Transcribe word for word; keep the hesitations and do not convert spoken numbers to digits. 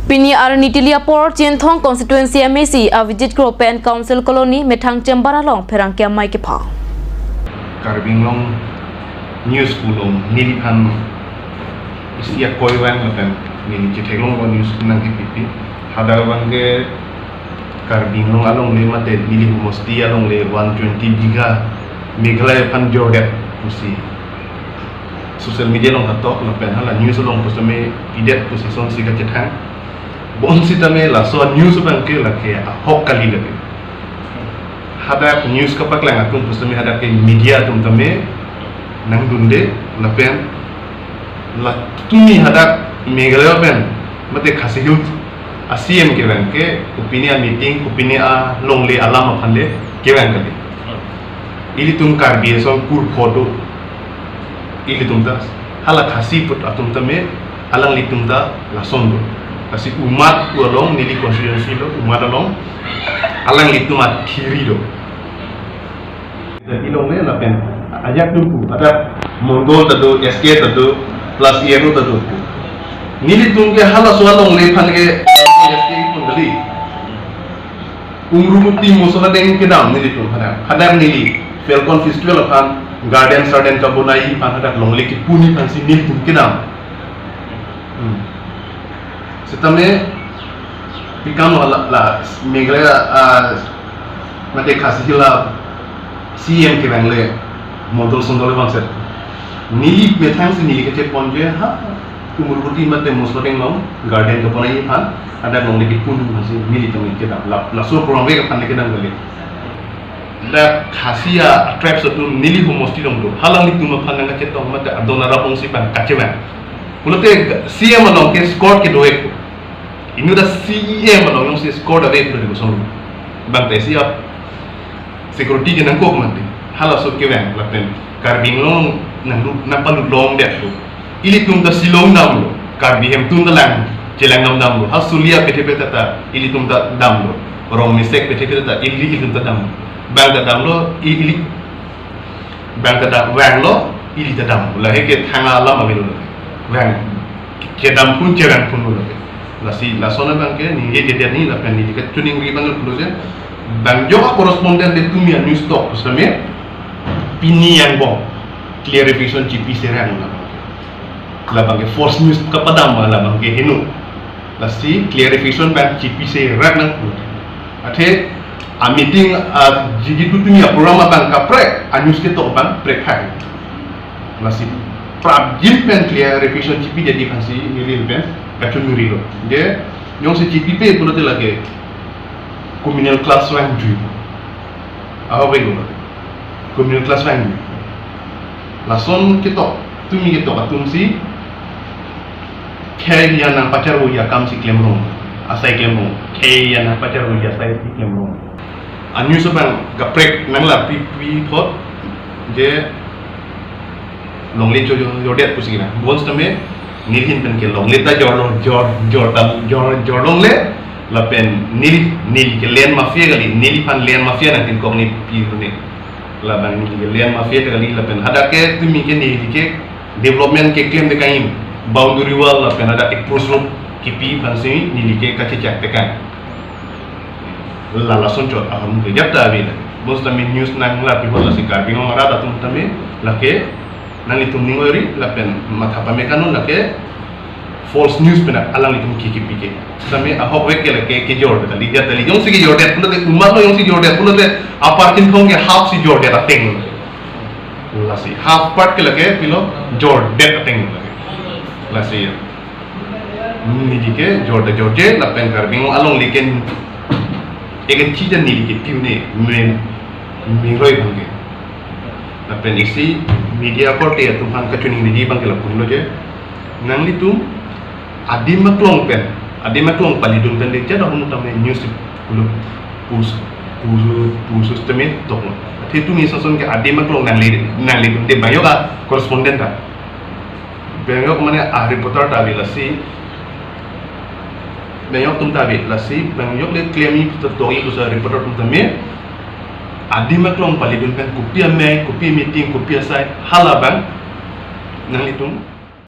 Pini arni tili apor Chinthong constituency M A C Avijit Kro pen Council Colony methang chamber along pherangke amei kepha. Karbi Anglong news pulo neliphan isi akoi vang lapen neli chetheklonglo news nangkepipi. Hadak abangke Karbi Anglong alongle mate neli homosti alongle one twenty bigha Meghalaya aphan jordet pusi social media along hatok lapen hala news along pusitame pidet pusi sonsi kachethang. Bonsitame laso news abangke lake ahok kali lake. Hadak news kapaklang atum pusitame hadak ke media atum tame nangdunde lapen la tumi hadak Meghalaya pen mate Khasi Hills a C M kevang ke kopine a meeting, kopine alongle alam aphan le kevang kali. Ilitum Karbi ason kur photo ilitum ta hala Khasi put atum tame alanglitum ta lason do. Lasi umat pu along neli constituency lo umat along alanglitum athiri do. Jadi longle lapen ajak tumpu ada Mongol ta do, S K ta do, plus E R O ta do. Nelitum ke halaso alongle aphan ke S K pun kali. Umrubuti Mosoladeng kedam nelitum hadak. Hadak neli Falcon Festival aphan garden sarden kabonai aphan hadak longle kepuni aphansi nelitum kedam. Hmm. Sitame pikam la, la Meghalaya, ah, mate Khasi Hills a C M kevang le mondol sondol le bangset. Neli methangsi neli kachepon je ha Umrubuti mate Mosoladeng along garden kabonai aphan hadak longle kepuni aphansi nelitum kedam. La, laso program vek aphan le kedam kali. Dak Khasi a tribes atum neli homosti along do. Halanglitum aphan nangkachetong mate adon arap ongsi bang kachevang. Pulote C M along ke escort kedo-ik. Inut a C E M along jongsi escort ave pulote kosong. Bang te isi a security ke nangkok mati. Halaso kevang lapen Karbi Anglong nanglu-, nangpalut longdet do. Ilitum ta Shillong damlo, Karbi hem atum ta lang, chelang dam damlo. Ha Sulia pethe pethe ta ilitum ta damlo. Rongmesek pethe pethe ta ili ilitum ta damlo. Bang ta damlo, i-, ili, bang ta dam, vanglo, ili ta damlo. Lahei ke thang alam avelo. Vang, kedam pun, chevang pun lo. Lasi, lason abangke ningjejedet neli lapen neli kachiningri abang pulo je. Bang jok a correspondent de tumi a news tok pusitame pini angbong clarification chipi serang labang. Labangke false news kapadam labangke heno. Lasi clarification abang chipi serang nang. Athe a meeting a jigi tu tumi a program abang kaprek a news ketok abang prekphai. Lasi prapjin pen clarification chipi jadi aphansi neli pen kachiningri lo. Je jongsi chipipe pulote lake communal class vangjuipo. Ahok velo. Communal class vangjuipo. Lason ketok, tumi ketok atumsi khei an nangpacharvoji akamsi klemrong. Asai klemrong. Khei an nangpacharvoji asaisi klemrong. A news abang kaprek nanglapipi apot je longle cho, cho, jordet pusi kina. Bonsitame neli ahin pen ke longle ta jorlo, jor, jor ta, jor, jor longle. Lapen neli, neli ke land mafia kali, neliphan land mafia nangtinkok ne pi ne. Labang neli ke land mafia kali, lapen hadak ke tumi ke neli ke development keklemde kain, boundary wall lapen hadak approach road kipi aphansi neli ke kachechak tekang. La lason chot aham ke jap ta ave la. Bonsitame news nanglapi apot lasi Karbi Anglong arat atum tame lake nanglitum ning ori lapen matha pame kanu lake false news pen alanglitum kikipi ke. Sitame ahok vek ke lake kejor kali, jat kali. Jongsi kejordet pulote umat lo jongsi jordet pulote apar Chinthong ke half si jordet ateng. Lasi half part ke lake pilo jordet ateng lake. Lasi ya. Neli ke jordet jordet lapen Karbi Anglong alongle ke eken chija neli ke piu ne men mengroi abangke. Lapen isi media korte atum aphan kachiningri abangke lapu lo je. Nanglitum adim aklong pen, adim aklong palidun pen de jada hum tame news pulo pus pus pus tame toklo. Athe tumi sason ke adim aklong nangle nangle de bang jok a correspondent ta. Bang jok mane a reporter ta ave lasi. Bang jok atum ta ave lasi. Bang jok le klem-i ta do-i pusi reporter atum tame. Adim aklong palidun pen kopi amei, kopi meeting, kopi asai, hala abang nanglitum